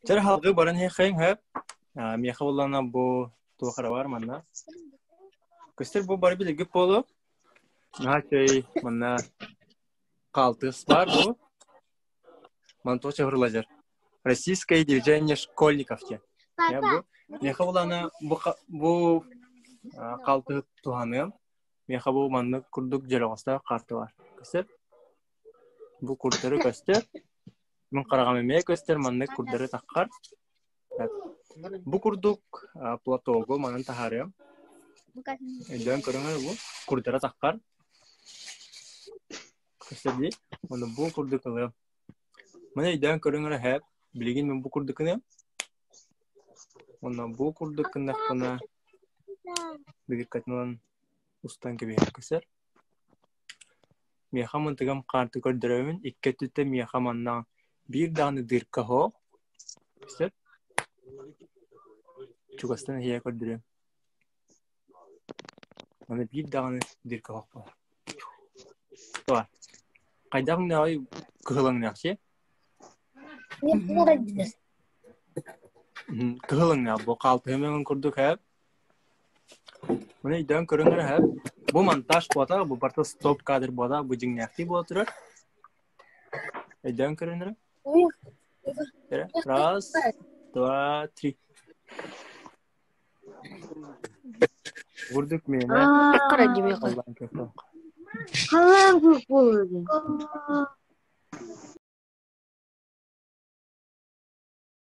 Чэр халгыы баран иһиэххэйиҥ сөп. Миэхэ буоллаҕына бу туох эрэ бар манна. Көстөр бу бары билигит буолуо. Наһаа үчүгэй манна хаалтыс баар бу. Ман туох чаһырылажар. Российское движение школьников диэн. Я бу миэхэ буоллаҕына бу бу хаалтыһы туһаныам. Миэхэ бу маннык курдук дьөлөҕөстөөх хаарты бар. Көстөр? Бу курдары көстөр. Мин хараҕым эмиэ көстөр, маннык курдары таххар. Бу курдук платогу манан таһаарыам. Өйдөөн көрүҥ эрэ бу. Курдары таххар. Көстөр дии. Ону бу курдук ылыам. Маны өйдөөн көрүҥ эрэ һээп. Билигин мин бу курдук гыныам. Уонна бу курдук гыннахпына биликкатын ылан устан кэбиһэр көсөр. Миэхэ мантыгам хаарты көрдөрөбүн, икки өттүттэн миэхэ манна биир даҕаны дырка суох. Сөп? Чугастан эһиэхэ көрдөрүөм. Маны биир даҕаны дырка суох буолар. Хайдах өҥнөөҕүй кыһыл өҥнөөх сиэ? Кыһыл өҥнөөх бу хаалтыһым өҥүн курдук ээ. Маны өйдөөн көрүҥ эрэ һэ. Бу монтаж буолта, бу барыта стоп кадр буолта, бу дьиҥнээхтии буола турар. Өйдөөн көрүҥ эрэ. Эрэ. Раз, два, три. Курдук миэнэ. Халлаан Халлаан күөх. Халлаан күөх буолуо.